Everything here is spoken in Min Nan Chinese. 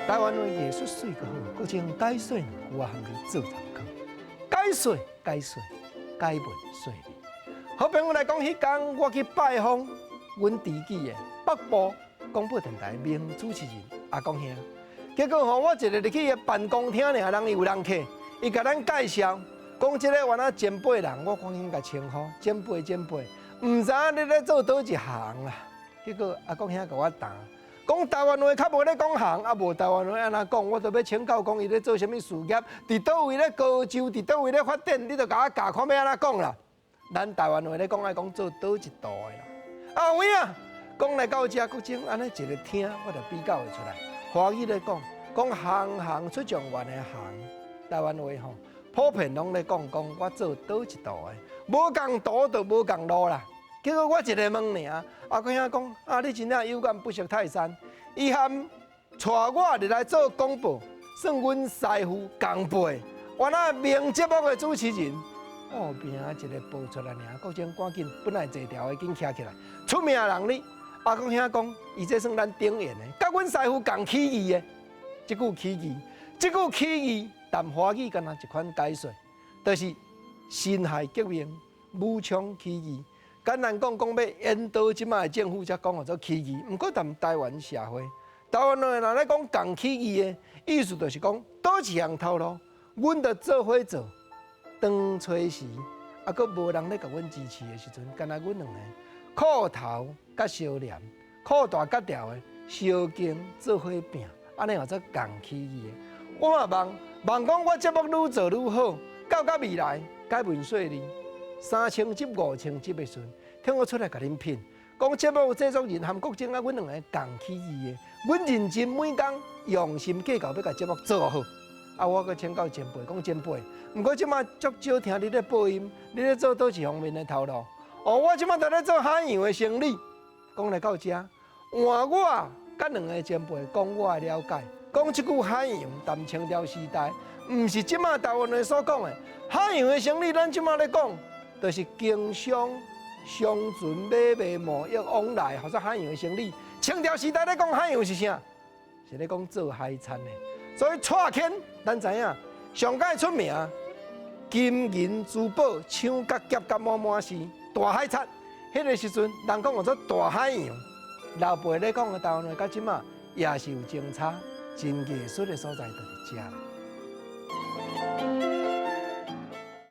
台灣話藝術媠閣好，閣將解說兩句仔含你做參考。解說解說解問說理。好朋友來講，彼工我去拜訪阮知己的北部廣播電台名主持人阿公兄，結果吼我一个入去伊的辦公廳爾，人伊有人客，伊共咱介紹，講這个原來前輩人，我趕緊共稱呼前輩前輩，毋知影你咧做佗一行啦。結果阿公兄共我答，講台灣話較無咧講行，啊無台灣話按怎講？我都欲請教講伊咧做啥物事業，佇佗位咧高就，佇佗位咧發展，你著共我教看欲按怎講啦。咱台灣話咧講愛講做佗一道的啦。啊有影，講來到遮，閣種按呢一个聽，我就比較會出來。華語咧講，講行行出狀元的行，台灣話吼，普遍攏咧講講我做佗一道的，無仝途就無仝路啦。結果我一个問爾，阿公兄講啊，你真正有眼不識泰山。伊含帶我入來做廣播，算阮師傅仝輩，原來名節目的主持人。哦，名一个報出來爾，閣種趕緊本來坐牢的緊徛起來，出名人哩。阿公兄講，伊這算咱頂緣的，佮阮師傅仝起義的。這句起義，這句起義，但華語敢若一款解說，就是辛亥革命、武昌起義。簡單講，講欲引導這擺的政府，才講號做起義。毋過，佇台灣社會，台灣人若咧講仝起義的意思，就是講佗一項頭路，阮著做伙做。當初時，啊，閣無人咧共阮支持的時陣，敢若阮兩个褲頭佮相連，褲大佮條的相肩做伙拚，按呢號做仝起義的。我嘛望望講，我節目愈做愈好，到甲未來解問說理3000集、5000集的時陣，聽我出來共恁品，講節目製作人含國政啊，阮兩个仝起義的，阮認真每工用心計較欲共節目做好。啊！我閣請教前輩，講前輩，毋過這擺足少聽你咧播音，你咧做佗一方面的頭路？哦，我這擺在咧做海洋的生理。講來到遮，換我佮兩个前輩講我的了解，講這句海洋，佇清朝時代，毋是這擺台灣話所講的海洋的生理。咱這擺咧講，就是經商、商船買賣貿易往來，號做海洋的生理。清朝時代咧講海洋是啥？是咧講做海產的。所以蔡牽，咱知影上蓋出名，金銀珠寶搶甲劫甲滿滿是大海賊。彼个時陣，人講號做大海洋。老輩咧講的台灣話，到這馬也是有精彩、真藝術的所在，就是遮。